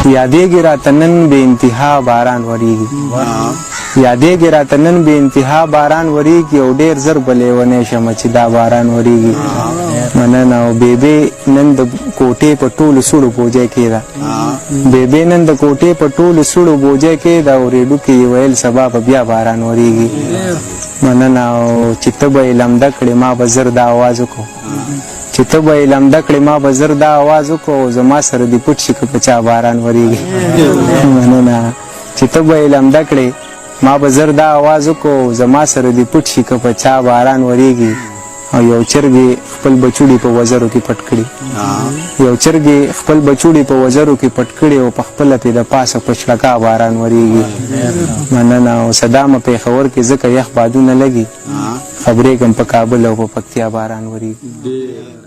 یادېږي راته نن بې انتها باران وریږي، یادېږي راته نن بې انتها باران وریږي، او ډېر زر به لیونی شم چې دا باران وریږي. مننه. او بیبي نن د کوټې په ټولو سوړو بوجۍ کې ده، بیبي نن د کوټې په ټولو سوړو بوجۍ کې ده، او ریډو کې یې ویل سبا به بیا باران وریږي. مننه. او چې ته به یې لمده کړې ما به زر دا اواز وکړو، چې ته به یې لمده کړې ما به زر دا اواز وکړو، او زما سره دې پټ شي که په چا باران وریږي. مننه. چې ته به یې لمده کړې ما به زر دا اواز وکړو، زما سره دې پټ شي که په چا باران وریږي. او یو چرګې خپل بچوړي په وزرو کې پټ کړي، یو چرګې خپل بچوړي په وزرو کې پټ کړي، او په خپله پې د پاسه په چړکا باران وریږي. مننه. او صدامه پېښور کې ځکه یخ بادونه لګي، خبرېږم په کابل او په پکتیا باران وریږي.